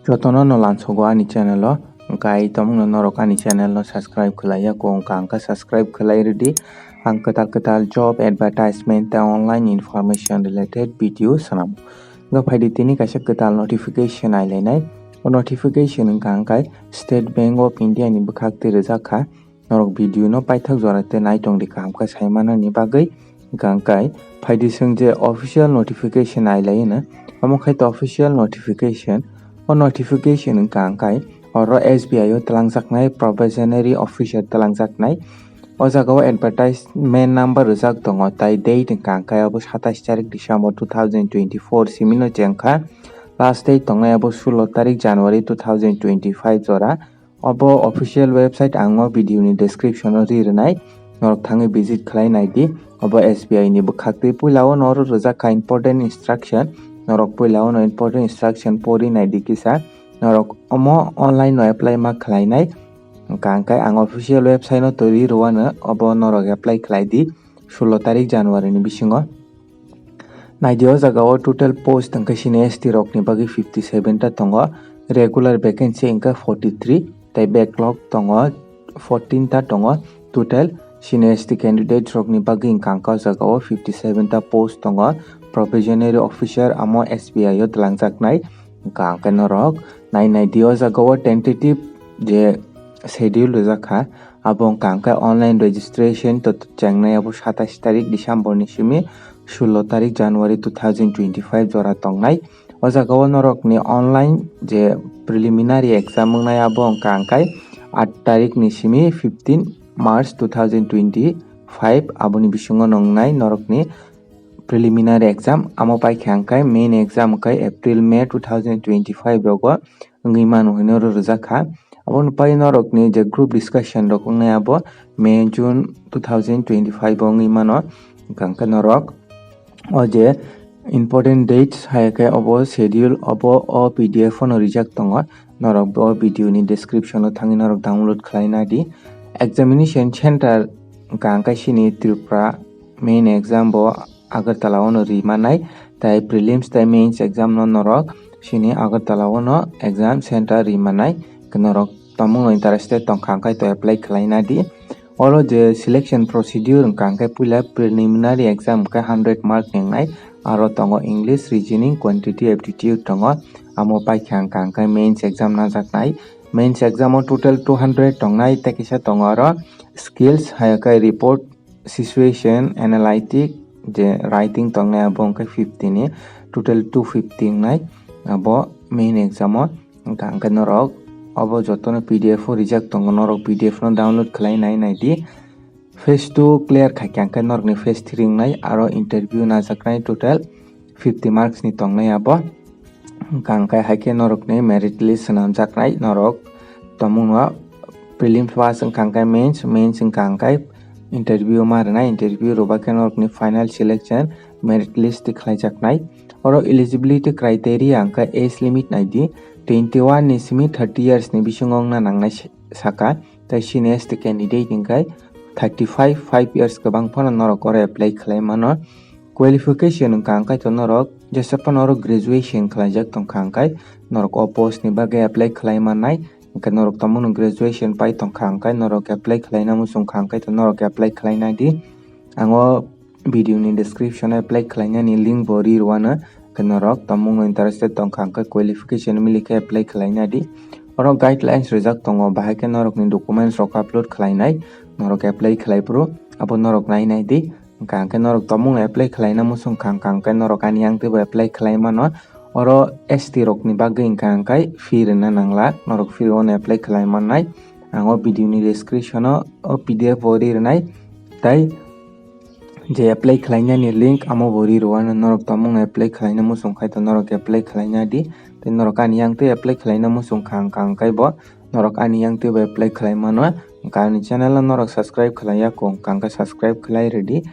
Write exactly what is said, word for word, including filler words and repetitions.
Jotono no lansogo ani channel o, hwnkhe ai tongmungno norok ani channel no subscribe khwlaiya kho wngkha, hwnkhe subscribe khwlai rwdi. Ang kwtal kwtal job advertisement tei online information related video swnam. Hwnkhe phaidi tini kaisa kwtal notification nailainai. O notification wngkha hwnkhe State Bank of India ni bwkhak twi rwjak kha. Norok video no paithak jora tei naitong di kaham khe sai manani bagwi hwnkha hwnkhe phaidi swng je official notification nailaino. Omo khai to official notification. O notification wngkha hwnkhe oro S B I o twlangjaknai probationary officer twlangjaknai. O jaga o advertisement number rwjak tongo, tai date wngkha hwnkhe abo satais tarik December two thousand twenty-four simi no chengkha. Last date tongnai abo sulo tarik January two thousand twenty-five jora. Obo official website ang o video ni description o ri rwnai, norok thangwi visit khlai nai di. Obo S B I ni bwkhak twi puila o norok rwjak kha important instruction, norok puila o no important instruction pori nai di kisa. Norok omo online no apply ma khlai nai, hwnkha hwnkhe ang official website no twi ri rwano, obo norok apply khlai di sulo tarik January ni bisingo. Naidi o jaga o total post hwnkhe sini S T rok ni bagwi fifty seven ta tongo, regular vacancy hwnkhe forty three, tei backlog tongo fourteen ta tongo. Total sini S T candidate rok ni bagwi hwnkha hwnkhe o jaga o fifty seven ta post tongo, probationary officer amo S B I o twlangjaknai. Hwnkha hwnkhe norok nai nai di o jaga o tentative je schedule rwjak kha, abo hwnkha hwnkhe online registration to chengnai abo satais tarik December ni simi sulo tarik January two thousand twenty-five jora tongnai. O jaga o norok ni online je preliminary exam wngnai abo hwnkha hwnkhe aat tarik ni simi fifteen March two thousand twenty-five, aboni bisingo no wngnai norok ni preliminary exam, amo paikha hwnkhe main exam hwnkhe April May two thousand twenty-five rogo wngwi mano hinwi oro rwjak kha. Aboni pai norok ni je group discussion rok wngnai abo May June two thousand twenty-five o wngwi mano. Hwnkha hwnkhe norok o je important dates hai khe obo schedule obo o P D F o no rijak tongo, norok bo video ni description o thangwi norok download khlai nai di. Examination center hwnkha hwnkhe sini Tripura main exam bo Agartala o no ri manai, tei prelims tei mains exam no norok sini Agartala o no exam center ri manai. Norok tongmung no interested tongkha hwnkhe to apply khlai nai di. Oro je selection procedure hwnkha hwnkhe puila preliminary exam hwnkhe hundred mark ni wngnai, aro tongo English, reasoning, quantity aptitude tongo, amo paikha hwnkha hwnkhe mains exam najaknai. Mains exam o total two hundred tongnai, tei kisa tongo aro skills, hai khe report situation analytic je writing tongnai abo hwnkhe fifty ni, total two fifty wngnai abo main exam o. Hwnkha hwnkhe norok obo jotono P D F o rijak tongo, norok P D F no download khlai nai nai di. Phase two clear khaikha hwnkhe norokni phase three wngnai, aro interview najaknai total fifty marks ni tongnai abo. Hwnkha hwnkhe hai khe norokni merit list swnamjaknai, norok tongmungno prelims pass wngkha hwnkhe mains, mains wngkha hwnkhe interview ma rwnai, interview rwba khe norokni final selection merit list twi khlaijaknai. Oro eligibility criteria hwnkhe age limit nai di, twenty one ni simi thirty years ni bisingo wngna nangnai saka, tei sini S T candidate hwnkhe thirty five, five years kwbang phano norok oro apply khlai mano. Qualification wngkha hwnkhe to norok jesa phano oro graduation khlaijak tongkha hwnkhe norok o post ni bagwi apply khlai mannai. Hwnkhe norok tongmungno graduation pai tongkha hwnkhe norok apply khlaina muchungkha hwnkhe to norok apply khlai nai di. Ang o video ni description o apply khlainani link bo ri rwano. Hwnkhe norok tongmungno interested tongkha hwnkhe qualification mili khe apply khlai nai di. Oro guidelines rijak tongo, bahai khe norokni documents rok upload khlainai, norok apply khlai phuru abo norok nai nai di. Hwnkha hwnkhe norok tongmungno apply khlaina muchungkha hwnkha hwnkhe norok ani yang teibo apply khlai mano. Oro S T rokni bagwi hwnkha hwnkhe fee rwna nangla, norok free o no apply khlai mannai. Ang o video ni description o o P D F bo ri rwnai, tei je apply khlainani link amo bo ri rwano, norok tongmungno apply khlaina muchung khai to norok apply khlaina di, tei norok ani yang tei apply khlaina muchungkha hwnkha hwnkhe bo norok ani yang tei bo apply khlai mano. Hwnkha ani channel o norok subscribe khlaiya kho hwnkha hwnkhe subscribe khlai rwdi.